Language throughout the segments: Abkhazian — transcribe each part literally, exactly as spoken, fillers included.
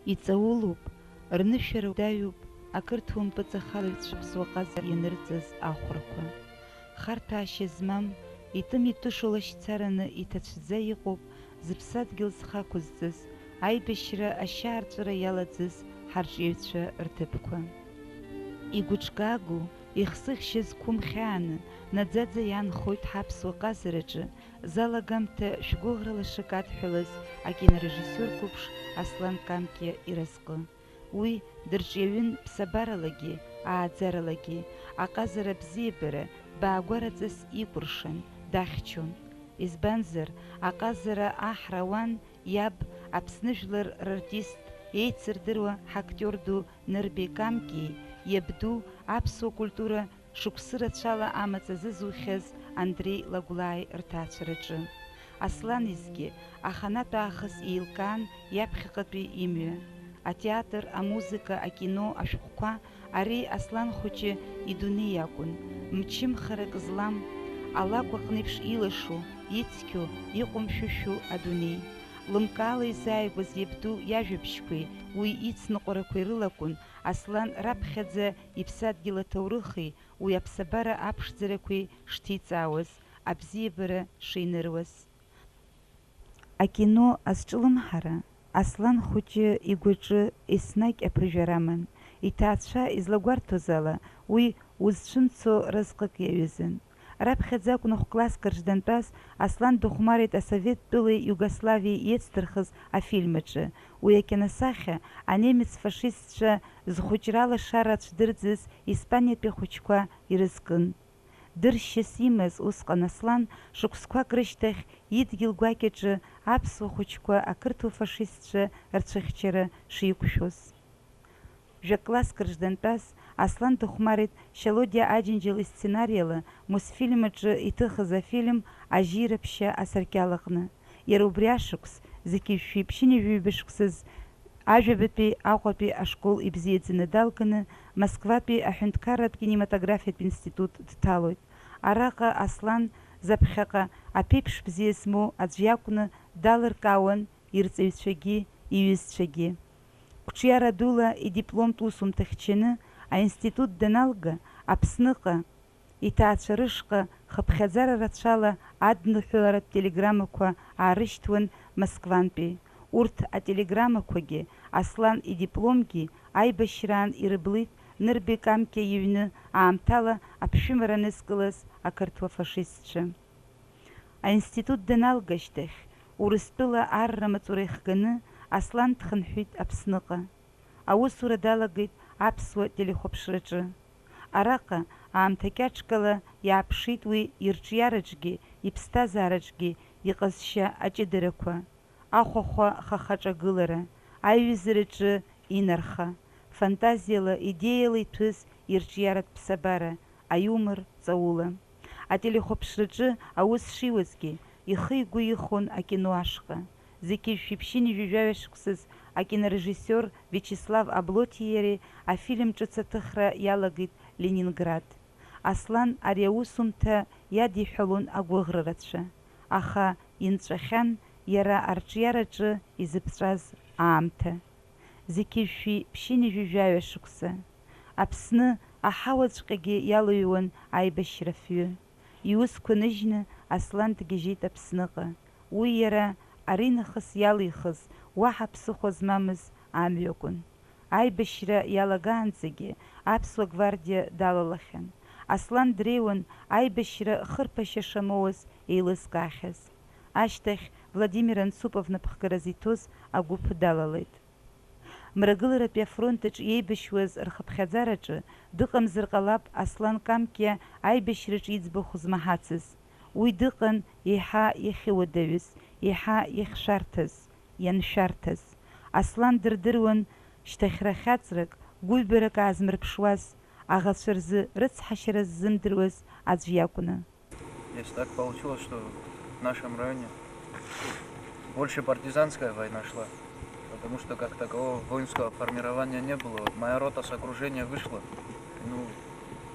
Иҵаулоуп, рнышәара даҩуп ақырҭуа мпыҵахалаҩцәа ԥсуа ҟаза ианырҵаз ахәрақәа. Харҭәаашьа змам, итым-итышо лашьцараны иҭацәӡа иҟоуп зыԥсадгьыл зхы ақәызҵаз, аибашьра ашьаарҵәыра иалаӡыз ҳарҿиаҩцәа рҭыԥқәа. Игәыҿкаагоу, ихсыӷьшьа зқәым хьааны, наӡаӡа иаанхоит ҳаԥсуа ҟазараҿы, залагамҭа шәгәыӷрала шакы адҳәалаз акинорежиссиор қәыԥш Аслан Камкиа иразҟы. Уи дырҿиаҩын ԥсабаралагьы, ааӡаралагьы, аҟазара абзиабара баагәараҵас икәыршан, дахьчон. Избанзар, аҟазара аҳра ауан иаб, Аԥсны жәлар рартист, еицырдыруа ҳактиор ду Нырбеи Камкиеи, иабду, аԥсуа культура шықәсы рацәала амаҵ азызухьаз Андреи Лагәлааи рҭаацәараҿы. Аслан изгьы аханатә аахыс еилкаан иаԥхьаҟатәи имҩа. Атеатр, амузыка, акино, ашәҟәқәа, ари Аслан хәыҷы идунеи акәын, мчымхарак злам, алакә аҟнеиԥш илашо, ицқьоу, иҟәымшәышәу адунеи. Лымкаала изааигәаз иабду иажәабжьқәеи уи ицныҟәарақәеи рылакәын Аслан раԥхьаӡа иԥсадгьыл аҭоурыхи уи аԥсабара аԥшӡарақәеи шҭиҵаауаз, абзиабара шиныруаз. Акино азҿлымҳара Аслан хәыҷы игәаҿы еснагь аԥыжәара аман, иҭаацәа излагәарҭоз ала, уи узцәымцо разҟык иаҩызан. Раԥхьаӡа акәны хә-класск рыждантәаз Аслан дыхәмарит асовет тәылеи Иугославиеи еицдырхыз афильм аҿы. Уи акиносахьа анемец фашистцәа зхәыҷра алашара ацәдырӡыз Испаниатәи ахәыҷқәа ирызкын. Дыршьас имаз усҟан Аслан шықәсқәак рышьҭахь идгьыл гәакьаҿы аԥсуа хәыҷқәа ақырҭуа фашистцәа рцәыхьчара шиқәшәоз. Жәа-класск рыждантәаз Аслан дыхәмарит Шьалодиа Аџьынџьал исценариала Мосфильм аҿы иҭыхыз афильм Ажьира ԥшьа асаркьал аҟны. Иара убри ашықәс, зқьи жәшәи ԥшьынҩажәи ҩба шықәсаз, Ажәабатәи Аҟәатәи ашкол ибзиаӡаны далганы, Москватәи аҳәынҭқарратә кинематографиатә институт дҭалоит. Араҟа Аслан заԥхьаҟа аԥеиԥш бзиа змоу аӡә иакәны далыркаауан ирҵаҩцәагьы, иҩызцәагьы. Қәҿиара дула идипломтә усумҭа хьчаны аинститут даналга, Аԥсныҟа, иҭаацәа рышҟа хыԥхьаӡара рацәала адныҳәаларатә телеграммақәа аарышьҭуан Москвантәи. Урҭ ателеграммақәагьы, Аслан идипломгьы аибашьраан ирыблит Нырбеи Камкиа иҩны аамҭала аԥшәымара анызкылаз ақырҭуа фашистцәа. Аинститут даналга ашьҭахь, Урыстәыла арра маҵура ихганы, Аслан дхынҳәит Аԥсныҟа. Аусура далагеит аԥсуа телехәаԥшраҿы. Араҟа аамҭа кьаҿкала иааԥшит уи ирҿиараҿгьы, иԥсҭазаараҿгьы иҟазшьа аҷыдарақәа, ахәахәа хахаҿагылара, аиҩызараҿы инарха, фантазиала, идеиала иҭәыз ирҿиаратә ԥсабара, аиумор ҵаула. Ателехәаԥшраҿы аус шиуазгьы, ихы-игәы ихон акино ашҟа. Зқьи жәшәи ԥшьынҩажәи жәаҩа шықәсаз акинорежиссиор Виачеслав Аблотиеи иареи афильм ҿыц аҭыхра иалагеит Ленинград. Аслан ари аусумҭа иадиҳәалон агәыӷра рацәа, аха инҵәахьан иара арҿиараҿы изыԥҵәаз аамҭа. Зқьи жәшәи ԥшьынҩажәи жәаҩа шықәса. Аԥсны аҳауаҵәҟьагьы иалыҩуан аибашьра афҩы. Иусқәа ныжьны Аслан дгьежьит Аԥсныҟа. Уи иара аринахыс иалихыз, уаҳа ԥсыхәа змамыз амҩакәын. Аибашьра иалагаанӡагьы аԥсуа гвардиа далалахьан. Аслан дреиуан аибашьра хырԥашьа шамоуаз еилызкаахьаз. Ашьҭахь Владимир Анцупов напхгаразы иҭоз агәыԥ далалеит. Мрагыларатәи афронт аҿы иеибашьуаз рхыԥхьаӡараҿы дыҟамзар ҟалап Аслан Камкиа аибашьраҿы иӡбахә змаҳацыз. Уи дыҟан еиҳа иахьыуадаҩыз, еиҳа иахьшәарҭаз, ианшәарҭаз. Аслан дырдыруан шьҭахьра хьаҵрак, гәыҩбарак аазмырԥшуаз, аӷацәа рзы рыцҳашьара ззымдыруаз аӡә иакәны. Здесь так получилось, что в нашем районе больше партизанская война шла, потому что как такового воинского формирования не было. Моя рота с окружения вышла. Ну,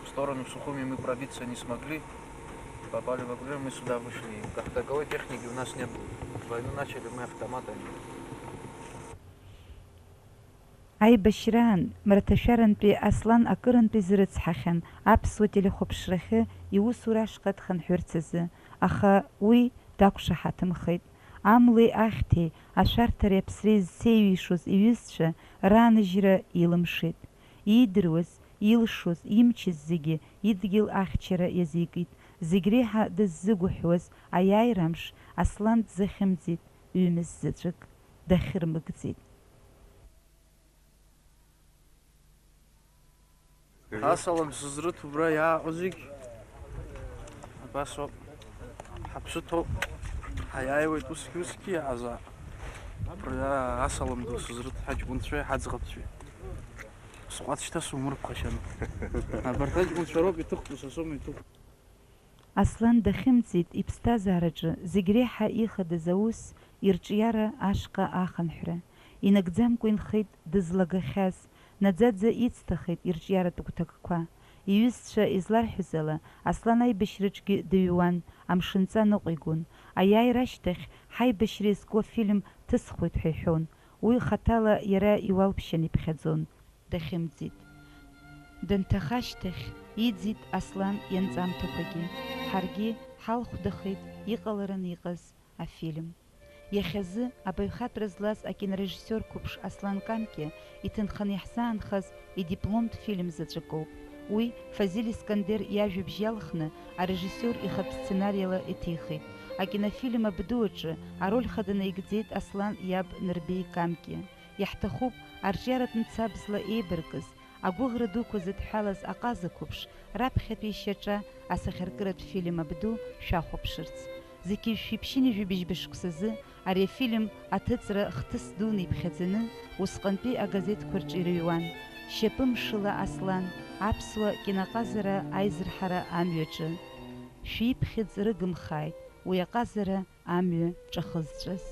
в сторону Сухуми мы пробиться не смогли. Попали в окружение, мы сюда вышли. И как таковой техники у нас не было. Войну начали мы автоматами. Аибашьраан Мраҭашәарантәи Аслан акырынтә изрыцҳахьан аԥсуа телехәаԥшрахьы иусура ашҟа дхынҳәырц азы, аха уи дақәшаҳаҭымхеит. Амлеи ахьҭеи, ашәарҭареи аԥсреи зцеиҩишоз иҩызцәа рааныжьра илымшеит. Иидыруаз, илшоз, имчыз зегьы идгьыл ахьчара иазикит. Зегь реиҳа дыззыгәыҳәуаз аиааира амш Аслан дзахьымӡеит, ҩымыз заҵәык дахьырмыгӡеит. Асалам сызрыҭ убра иааҟоу зегь. Абас ауп. Ҳаԥсы ҭоуп. Ҳаиааиуеит усгьы-усгьы иаҳазаап. Абра асалам ду сызрыҭ ҳаҷкәынцәеи ҳаӡӷабцәеи. Сҟәаҵ шьҭа сумырԥхашьан. Абарҭ аҷкәынцәа роуп иҭыхтәу, са соума иҭыхтәу. Аслан дахьымӡеит иԥсҭазаараҿы зегь реиҳа ихадаз аус, ирҿиара ашҟа ахынҳәра. Инагӡамкәа инхеит дызлагахьаз, наӡаӡа ицҭахеит ирҿиаратә гәҭакқәа. Иҩызцәа изларҳәаз ала, Аслан аибашьраҿгьы дыҩуан, амшынҵа ныҟәигон. Аиааира ашьҭахь ҳаибашьра иазку афильм ҭысхуеит ҳәа иҳәон. Уи хаҭала иара иуалԥшьан иԥхьаӡон. Дахьымӡеит. Данҭаха ашьҭахь, иӡит Аслан ианҵамҭақәагьы. Ҳаргьы ҳалхәдахеит иҟалараны иҟаз афильм. Иахьазы абаҩхатәра злаз акинорежиссиор қәыԥш Аслан Камкиа иҭынханы иаҳзаанхаз идипломтә фильм заҵәык ауп. Уи Фазиль Искандер иажәабжь иалхны, арежиссиор ихатә сценариала иҭихит. Акинофильм абду аҿы ароль хада наигӡеит Аслан иаб Нырбеи Камкиа. Иаҳҭахуп арҿиаратә мцабзла еибаркыз, агәыӷра дуқәа зыдҳәалаз аҟаза қәыԥш раԥхьатәи ишьаҿа асахьаркыратә фильм абду шәахәаԥшырц. Зқьи жәшәи ԥшьынҩажәи быжьба шықәсазы ари афильм аҭыҵра хҭыс дуны иԥхьаӡаны, усҟантәи агазеҭқәа рҿы ирыҩуан. Шьапы мшыла Аслан, аԥсуа киноҟазара аизырҳара амҩаҿы. Шәиԥхьыӡ рыгымхааит уи аҟазара амҩа ҿахызҵәаз.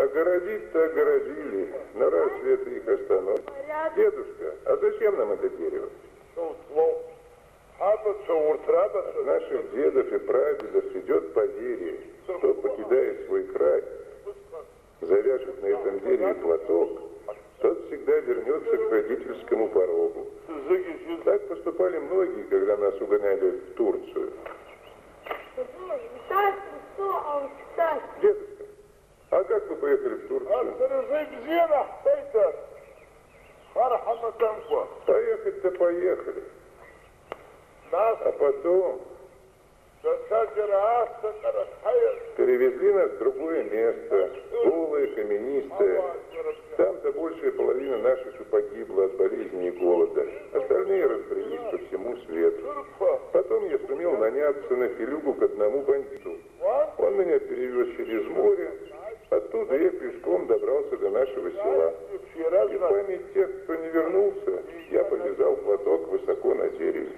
Огородить-то огородили, но разве это их остановит? Дедушка, а зачем нам это дерево? От наших дедов и прадедов идет поверье, кто покидает свой край, завяжет на этом дереве платок, Тот всегда вернется к родительскому порогу. Так поступали многие, когда нас угоняли в Турцию. Дедушка, а как вы поехали в Турцию? Поехать-то поехали. А потом перевезли нас в другое место, голое, каменистое. Там-то большая половина наших и погибла от болезней и голода. Остальные разбрелись по всему свету. Потом я сумел наняться на филюгу к одному бандиту. Он меня перевез через море, оттуда я пешком добрался до нашего села. И в память тех, кто не вернулся, я повязал платок высоко на дереве.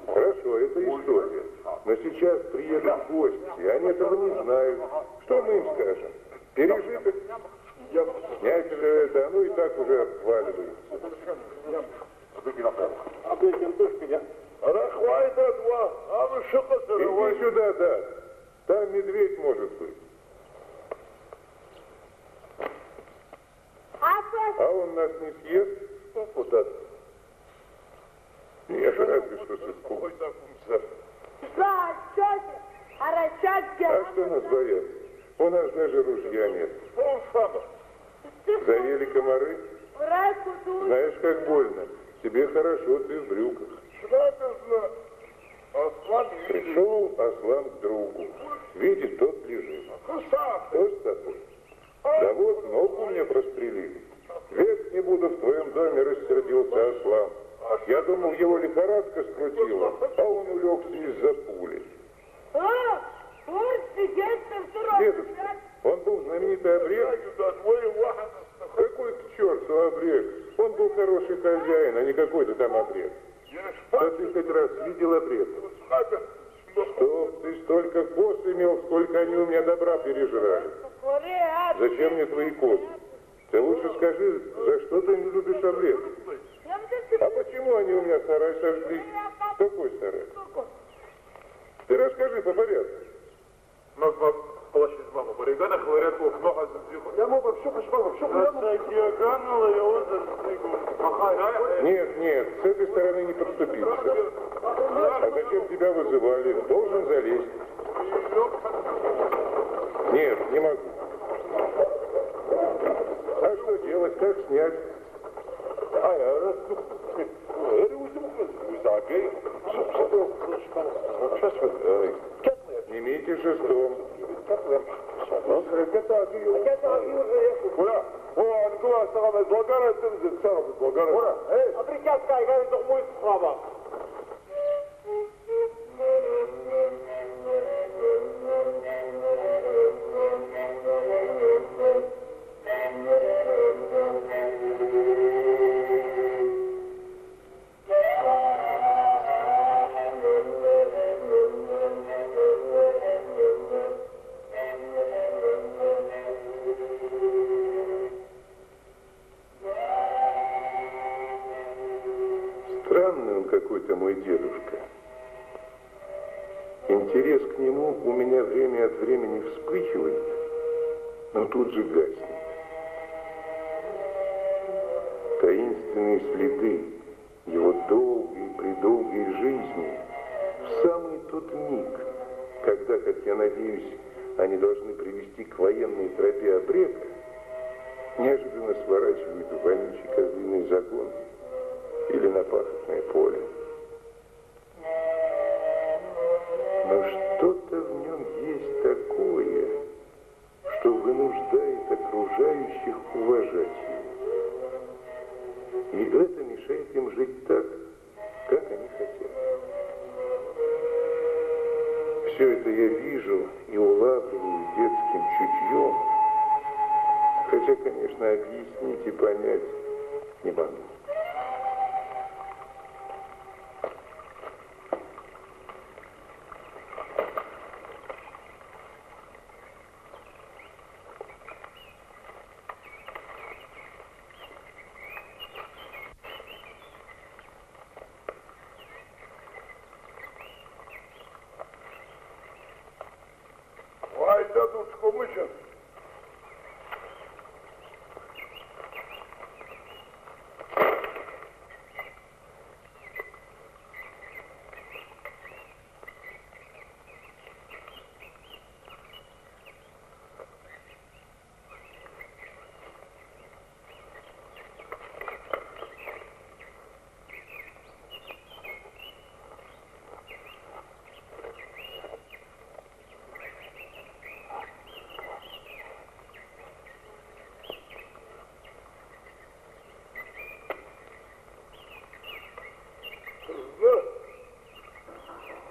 Хорошо, это история. Но сейчас приедут гости, и они этого не знают. Что мы им скажем? Пережиток? Снять же это, оно и так уже обваливается. Иди сюда, да. Там медведь может быть. А он нас не съест? Ну, куда ты? Нет, разве что с испугу. А что нас бояться? У нас даже ружья нет. Заели комары? Знаешь, как больно? Тебе хорошо, ты в брюках. Пришел Аслан к другу. Видит, тот лежит. Что с тобой? Да вот, ногу мне прострелили. Век не буду в твоем доме, рассердился Аслан. Я думал, его лихорадка скрутила, а он улегся из-за пули. Дедушка, он был знаменитый обрек. Какой к черту обрек? Он был хороший хозяин, а не какой-то там обрек. Да ты хоть раз видел обрек? Чтоб ты столько коз имел, сколько они у меня добра пережрали. Зачем мне твои козы? Ты лучше скажи, за что ты не любишь обрек? А почему они у меня сарай сожгли? Какой сарай? Ты расскажи по порядку. Нет, нет, с этой стороны не подступиться. А зачем тебя вызывали? Должен залезть. Нет, не могу. А что делать? Как снять? Имейте шестом. Ура! О, Анкула, сагана, излагара, сагана, излагара. Ура! Эй! Абри кьаҿ кааигар изыҟәмуи схәама? Странный он какой-то, мой дедушка. Интерес к нему у меня время от времени вспыхивает, но тут же гаснет. Таинственные следы его долгой-предолгой жизни в самый тот миг, когда, как я надеюсь, они должны привести к военной тропе обрека, неожиданно сворачивают в вонючий козлиный загон или на пахотное поле. Но что-то в нем есть такое, что вынуждает окружающих уважать его. И это мешает им жить так, как они хотят. Все это я вижу и улавливаю детским чутьем, хотя, конечно, объяснить и понять не могу. Уааи, дадуцәқәа, Зны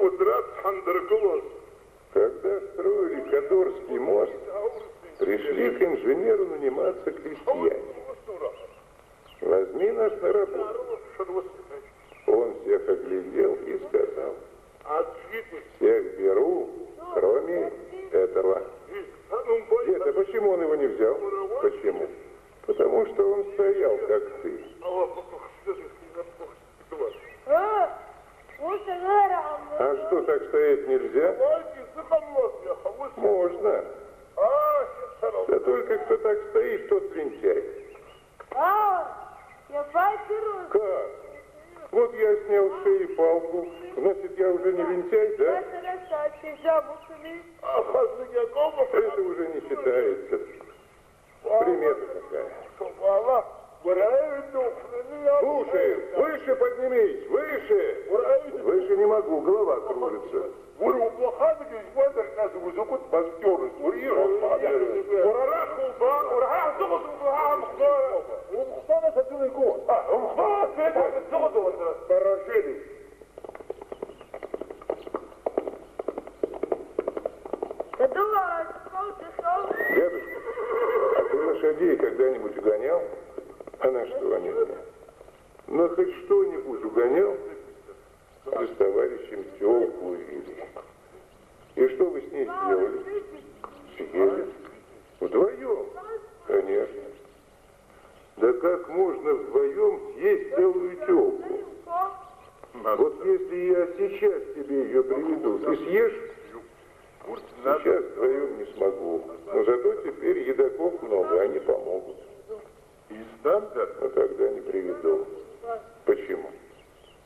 Кәыдры ацҳа андыргылоз. Когда строили Кадорский мост, пришли к инженеру наниматься крестьяне. Возьми нас на работу. Он всех оглядел и сказал: «Всех беру, кроме этого». Дед, а почему он его не взял? Почему? Потому что он стоял, как ты. А что, так стоять нельзя? Можно. Да только кто так стоит, тот лентяй. Как? Вот я снял с шеи палку. Значит, я уже не лентяй, да? Это уже не считается. Примета такая. Слушай, выше поднимись, выше! Выше не могу, голова кружится. Уара ублаханаги, уадырҟьаз узакәытә базгьоурыз, уара ииҳәо сҳәада? Уара арахь улба, уара ҳа ҳзыҟаҵоуп, уара ҳа ҳамхәӡоуроума? Умхәӡан, саӡәы лигәы. А, умхәӡан, сеиҭ ҳа ҳзыҟаҵоуп, уара. Баражели. Дадуа, школ дышоу. Дедушка, а ты лошадей когда-нибудь угонял? А на что они мне? На хоть что-нибудь угонял? С товарищем тёлку увели. И что вы с ней сделали? Съели. Вдвоём? Конечно. Да как можно вдвоём съесть целую тёлку? Вот если я сейчас тебе её приведу, ты съешь? Сейчас вдвоём не смогу. Но зато теперь едоков много, они помогут. Но тогда не приведу. Почему?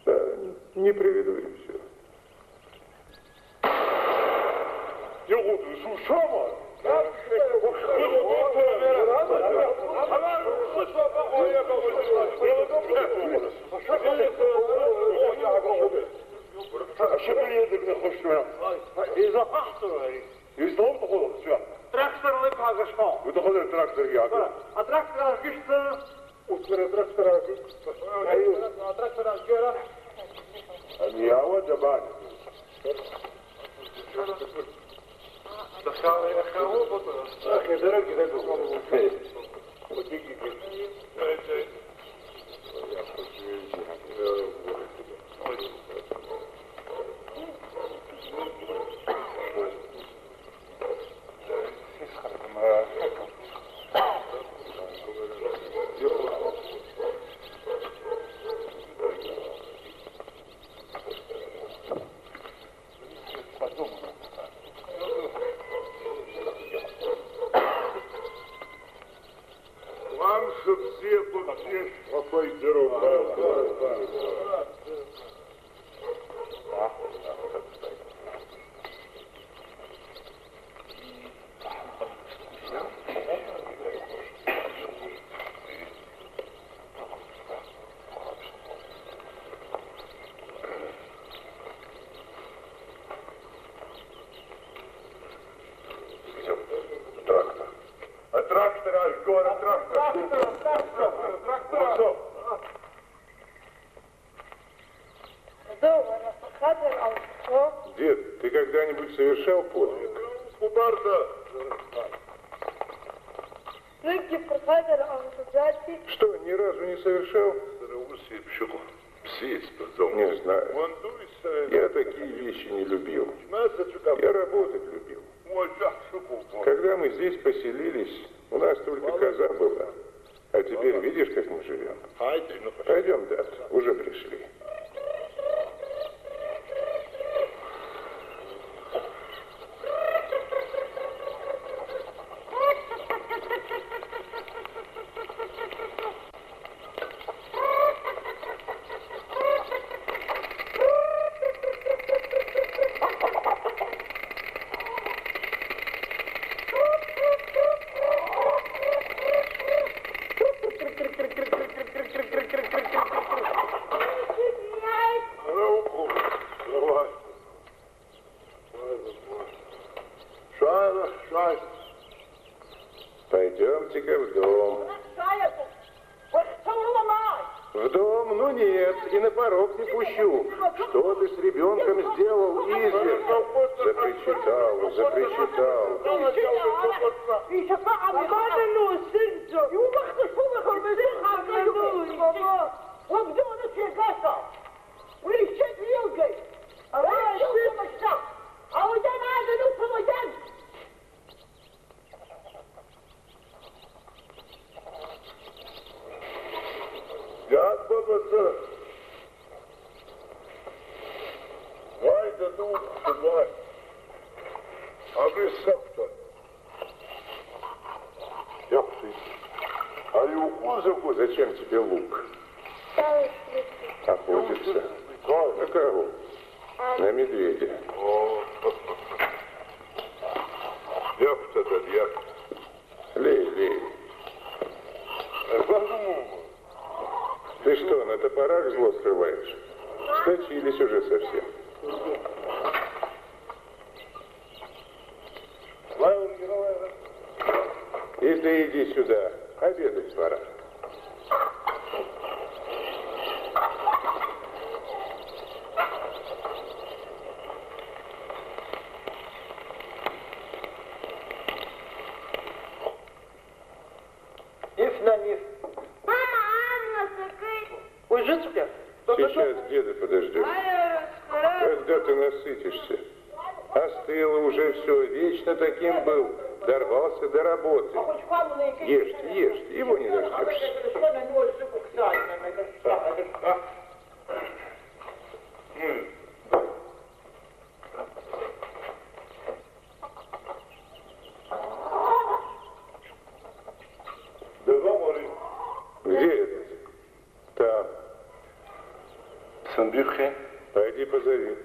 Да, не приведу, и всё. Излоуҭаху лыхцәа. Трактор лыԥхьа зышьҭоу. Уҭахызар трактор иаго? Атрактор аазгьы шьҭы. Ус лара атрактор аазгьы. Аиу. Атрактор аазгьы ара. Ани иаауа дабан? Дахьаауа, дахьаауа, бакәын. Ахьа дарагьы дагәа. Амш бзиақәа бзиа шәҳәақәа идыруп. Трактор. А трактор, а, скоро трактор. Трактор, трактор, трактор. Пошёл. Дед, ты когда-нибудь совершал подвиг? Что, ни разу не совершал? Не знаю. Я такие вещи не любил. Я работать любил. Когда мы здесь поселились, у нас только коза была. А теперь видишь, как мы живём. Пойдём, да, уже пришли. Нет, и на порог не пущу. Что ты с ребёнком сделал, изверг? Запричитал, запричитал. Иааг, баба, ҵы! Уааи, даду, дыгәааит. Абри сықәтәан. Иақәшәеит. Ари уҟәызакәу, зачем тебе лук? Охотиться. На кого? На медведя. О. Иақәтәа, дад, иақәтәа. Лей, лей. Ты что, на топорах зло срываешь? Сточились уже совсем. И ты иди сюда, обедать пора. Иф, нан, иф. Мама, амла сакит. Уажәыҵәҟьа. Сейчас деда подождём. Ай, ара, ара. Когда ты насытишься? Остыло уже всё, вечно таким был. Дорвался до работы. Ешьте, ешьте, его не дождёшься. Где этот? Там. Сынтәа иԥхьа. Пойди позови.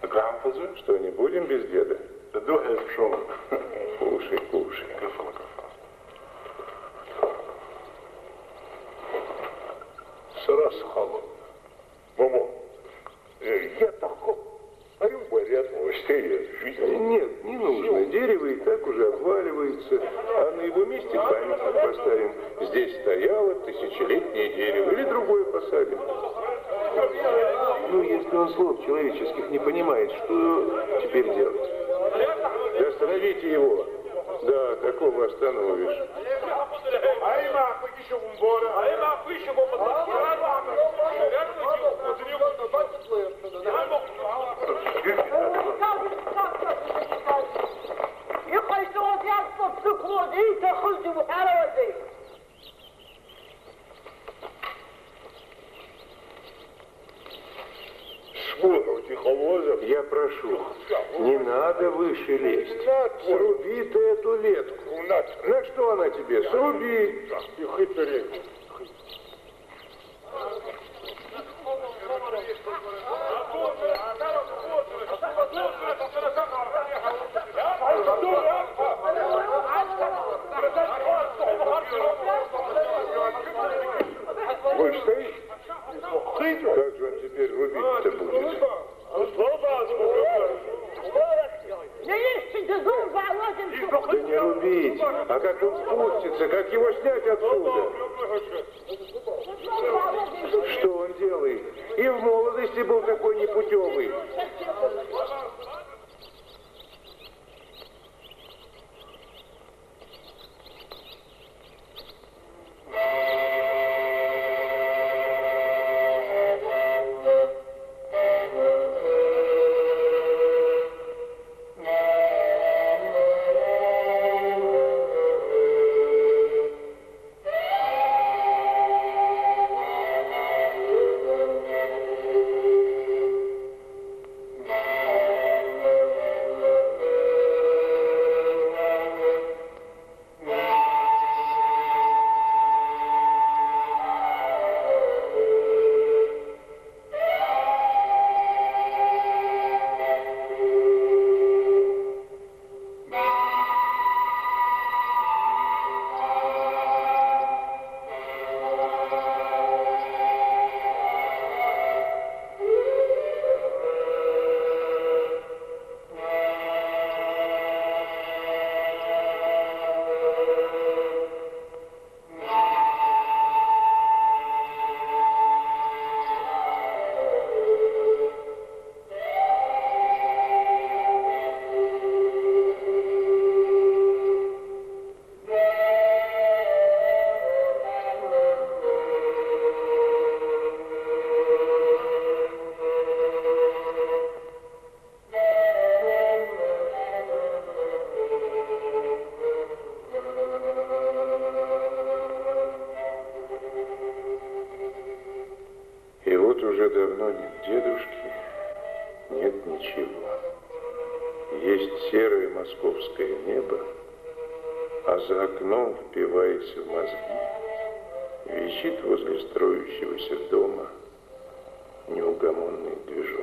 Акраамҭазы? Что, не будем без деда? Дадуҳәа иазԥшума? Кушай, кушай. Кыфала, кыфала. Сара схалон. Момо, э, я такой. Нет, не нужно. Дерево и так уже обваливается, а на его месте памятник поставим. Здесь стояло тысячелетнее дерево или другое посадим. Ну, если он слов человеческих не понимает, что теперь делать? Да остановите его. Да, такого остановишь. Иҟаиҵоз иарбан дықәлоз, ииҭахыз иуҳәарауазеи? Сгәыҳәоит, иҟалозар? Я прошу, не надо выше лезть. Сруби ты эту ветку. На что она тебе? Сруби. Ихы иҭареи. Вы стоите? Как же он теперь рубить-то будет? Да не рубить, а как он спустится, как его снять отсюда? Что он делает? И в молодости был такой непутёвый. Уже давно нет дедушки, нет ничего. Есть серое московское небо, а за окном впивается в мозги, висит возле строящегося дома неугомонный движок.